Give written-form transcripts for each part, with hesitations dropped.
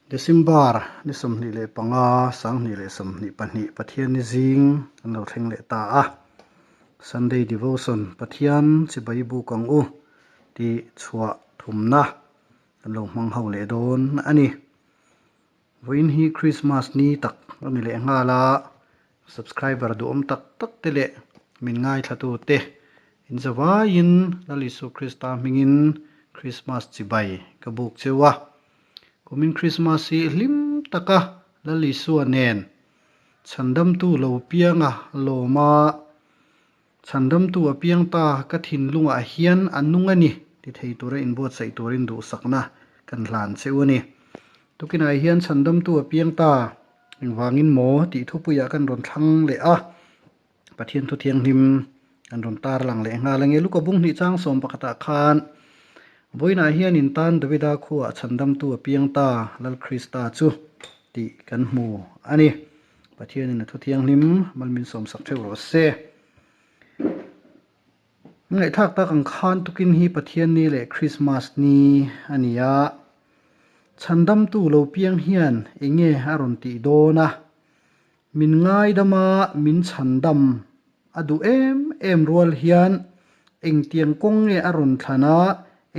December ni 25, 2022 Pathianni zing an lo thleng leh ta a. Sunday Devotion Pathian chibai buk ang u tih chhuah thumna kan lo hmang ho leh dawn a ni. Vawiin hi Christmas ni tak a ni leh nghal a, subscriber duhawm tak tak te leh min ngaithlatu te in zavaiin Lal Isu Krista hmingin Christmas chibai ka buk cheu a. Kumin Christmas hi hlim taka Lal Isua nen chhandamtu lo pianga lawma Chhandamtu a piang ta ka thinlungah hian a nung a ni ti thei tura inbuatsaih turin duhsakna kan hlan che u a ni. Tukinah hian Chhandamtu a piang ta engvangin maw tih thupuiah kan rawn thlang leh a, Pathian thu thianghlim kan rawn tarlang leh nghal ange. Luka bung hnih chang sawm pakhatah khan vawiinah hian in tan Davida khuaah Chhandamtu a piang ta Lal Krista chu tih kan hmu a ni. Pathianin a thu thianghlim mal min sawmsak theuh rawh se. Ngaihthlak tak ang khan tukin hi Pathian ni leh Christmas ni a ni a. Chhandamtu lo piang hian enge a rawn tih dawn a, min ngaidama min chhandam a duh em em rual hian engtiang kawng nge a rawn thlan a,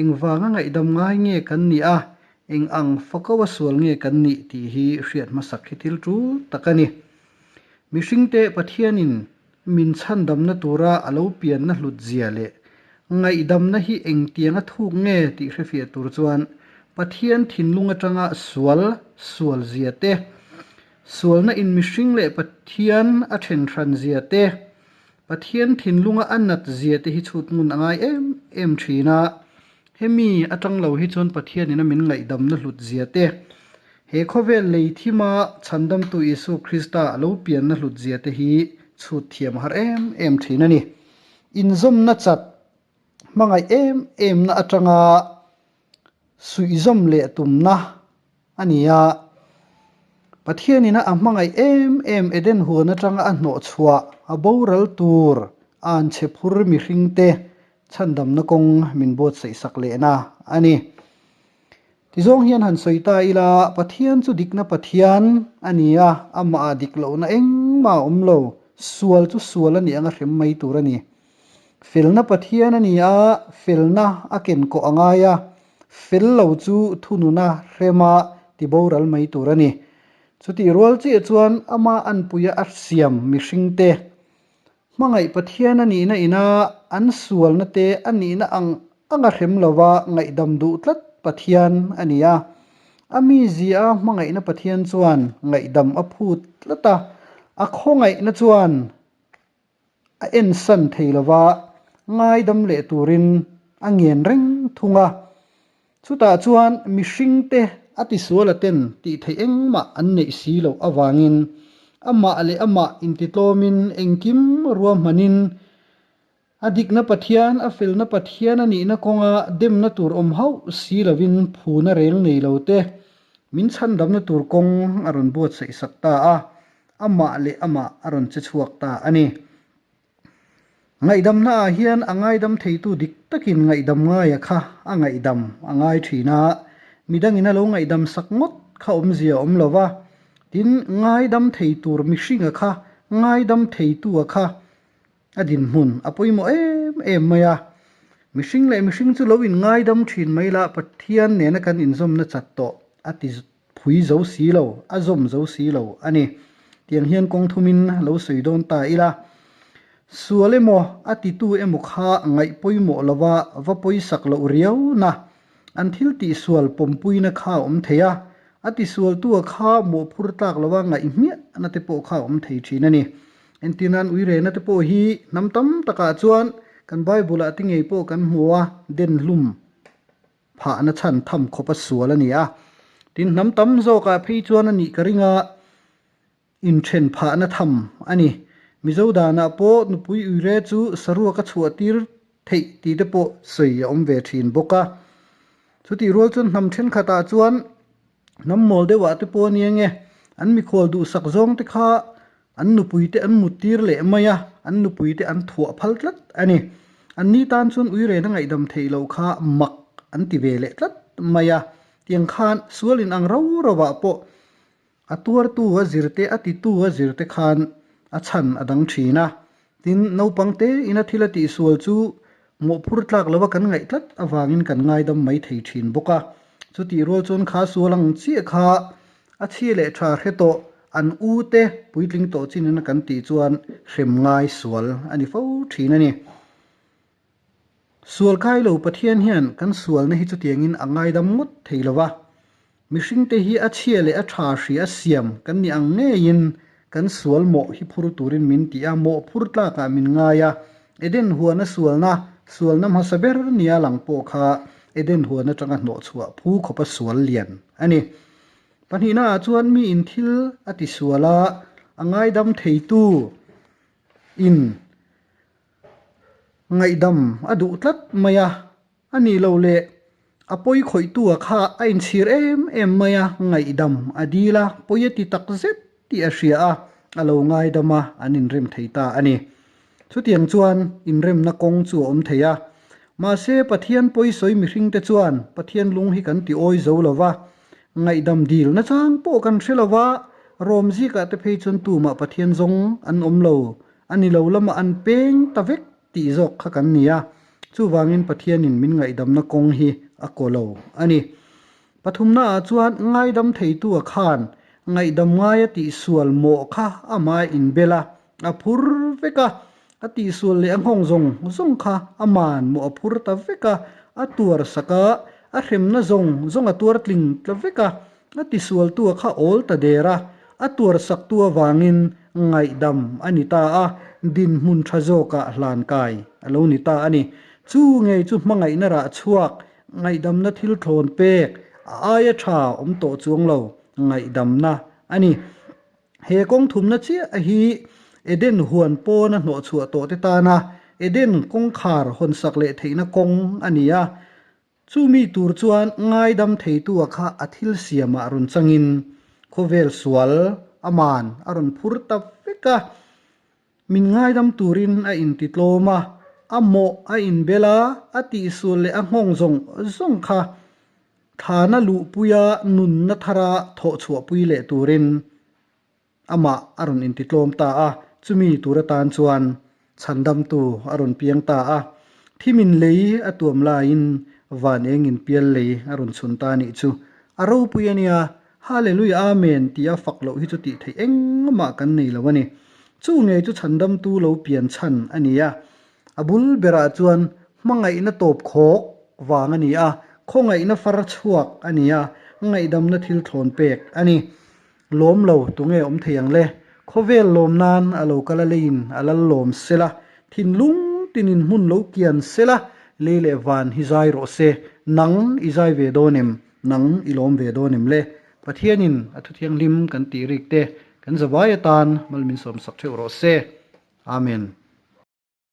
engvanga ngaihdam ngai nge kan nih a, eng ang fako a sual nge kan nih tih hi hriat hmasak hi thil tul tak a ni. Mihringte Pathianin min chhandamna tura a lo pianna hlut zia leh ngaihdamna hi engtianga thuk nge tih hrefiah tur chuan Pathian thinlung atanga sual sual zia te, Sualna in mihring leh Pathian a then hran zia te, Pathian thinlunga a nat zia te hi chhut ngun a ngai em em thin a. Hemi atang lo hi chuan Pathian in a min ngaihdamna hlut zia te, he khawvel lei thima chhandamtu Isua Krista a lo pianna hlut zia te hi chhut thiam a har em em thin a ni. Inzawmna chat hmangaih em emna atanga suihzawm leh tumna a ni a. Pathianin a hmangaih em em Eden huan atanga a hnawh chhuah a boral tur an chhe phur mihringte chhandamna kawng min buatsaih sak lehna a ni. Tizawng hian han sawi ta ila, Pathian chu dikna Pathian a ni a, amah ah dik lohna engmah a awm lo, sual chu sual a nih anga hrem mai tur a ni. Felna Pathian a ni a, felna a ken kawh a ngai a, fel lo chu thununa hrema tiboral mai tur a ni. Chutih rual chiah chuan ama anpuia a siam mihringte hmangaih Pathian a nihna ina an sualna te a nihna ang anga hrem lova ngaihdam duh tlat Pathian a ni a. A mizia hmangaihna Pathian chuan ngaihdam a phut tlat a, a khawngaihna chuan a ensan thei lova ngaidam leh turin a ngen reng thung a. Chutah chuan mihringte a tisual aten tih theih engmah an neih si loh avangin amah leh amah intitlawmin engkim ruahmanin a dikna Pathian, a felna Pathian a nihna kawnga demna tur awm hauh si lovin phuna reng nei lo te min chhandamna tur kawng a rawn buatsaih sak ta a. Amah leh amah a rawn che chhuak ta a ni. Ngaihdamna ah hian a ngaidam theitu dik takin ngaihdam ngaia kha a ngaihdam a ngai thin a, midangin a lo ngaihdam sak ngawt kha awmzia a awm lo va, tin ngaidam thei tur mihringa kha ngaidam theitu a kha a dinhmun a pawimawh em em mai a. Mihring leh mihring chu lo inngaidam thin mai la Pathian nena kan inzawmna chat tawh a ti Phui zo si lo, a zawm zo si lo a ni. Tiang hian kawng thumin lo sawi dawn ta ila. Sual emaw, a titu emaw kha ngaih pawimawh lova va pawisak loh riau na, an thil tihsual pawmpuina kha a awm thei a, a tisualtua kha mawhphur tlak lova ngaih hmiahna te pawh kha a awm thei thin a ni. Entirnan uirena te pawh hi hnam tam takah chuan kan Bible-ah te ngei pawh kan hmu a, den hlum. Phahna chhan tham khawp a sual a ni a, tin hnam tam zawkah phei chuan a nih ka ring a, inthen phahna tham a ni. Mizo danah pawh nupui uire chu saruak a chhuah tir theih tih te pawh sawi a awm ve thin bawk a. Chutih rual chuan hnam thenkhatah chuan hnam mawl deuhah te pawh a ni ange, an mikhual duhsak zawng te kha An nupuite an muttir leh mai a, an nupuite an thuah phal tlat a ni. Anni tan chuan uirena ngaihdam theih loh kha mak an ti ve leh tlat mai a. Tiang khan sual in ang rau rauah pawh a tuartu a zirte, a titu a zirte khan a chhan a dang thin a. Tin, naupang te ina thil a tihsual chu mawhphur tlak lova kan ngaih tlat avangin kan ngaidam mai thei thin bawk a. Chutih rual chuan kha sual ang chiah kha a chhia leh tha hre tawh an u te puitling tawh chin ina kan tih chuan hrem ngai sual a ni fo thin a ni. Sual kai lo Pathian hian kan sualna hi chutiangin a ngaidam ngawt thei lo va. Mihringte hi a chhia leh a tha hria a siam kan nih ang ngeiin kan sual mawh hi phur turin min ti a, mawh phur tlakah min ngai a. Eden huana sualna, sualna hmasa ber nia lang pawh kha Eden huan atanga hnawhchhuah phu khawpa sual lian a ni. Pahnihnaah chuan miin thil a tisual a, a ngaidam theitu in Ngaihdam a duh tlat mai a, a nih loh leh a pawi khawihtu-a kha a inchhir em em mai a, ngaihdam a dil a, pawi a ti tak zet tih a hria a, a lo ngaidam a, an inrem thei ta a ni. Chutiang chuan inremna kawng chu a awm thei a. Mahse, Pathian pawi sawi mihringte chuan Pathian lung hi kan ti awi zo lo va, ngaihdam dil nachang pawh kan hre lo va, Rom zikah te phei chuan tumah Pathian zawng an awm lo A ni lo lamah an peng ta vek tih zawk kha kan ni a, chuvangin Pathianin min ngaihdamna kawng hi a kaw lo a ni. Pathumnaah chuan ngaidam theitua khan ngaihdam ngaia tihsual mawh kha amah a inbel a, a phur vek a, a tihsual leh a nghawng zawng zawng kha aman mawh a phur ta vek a, a tuar sak a, a hremna zawng zawng a tuar tling tla vek a, A tisualtu a kha awl ta der a, a tuarsaktu avangin ngaihdam a ni ta a, dinhmun tha zawkah hlan kai a lo ni ta a ni. Chu ngei chu hmangaihna rah chhuak, ngaihdamna thil thlawn pek, a aia tha awm tawh chuang lo, ngaihdamna a ni. He kawng thumna chiah hi Eden huan pawna hnawhchhuah tawhte tana Eden kawngkhar hawnsak leh theihna kawng a ni a, Chumi tur chuan ngaidam theitua kha a thil siamah rawn changin khawvel sual aman a rawn phur ta vek a. Min ngaidam turin a intitlawm a, a mawh a inbel a, a tihsual leh a nghawng zawng zawng kha thlana luhpuia nunna thara thawhchhuahpui leh turin Amah a rawn intitlawm ta a, chumi tur atan chuan chhandamtu a rawn piang ta a. Thimin lei a tuam laiin van engin pial lei a rawn chhun ta anih chu. A ropui a nia, Hallelujah Amen tia fak loh hi chu tih theih engmah kan nei lo a ni. Chu ngei chu chhandamtu lo pian chhan a ni a. A bul berah chuan hmangaihna tawp khawk vang a ni a, khawngaihna far chhuak a ni a, ngaihdamna thil thlawn pek a ni. Lawm lo, tunge awm thei ang le? Khawvel lawm nan a lo kal a leiin a lal lawm sela, thinlung tinin hmun lo kian sela, lei leh van hi zai rawh se. Nang i zai ve dawn em? Nang i lawm ve dawn em le? Pathianin a thuthianghlim kan tih rik te kan zavai atan mal min sawmsak theuh rawh se. Amen.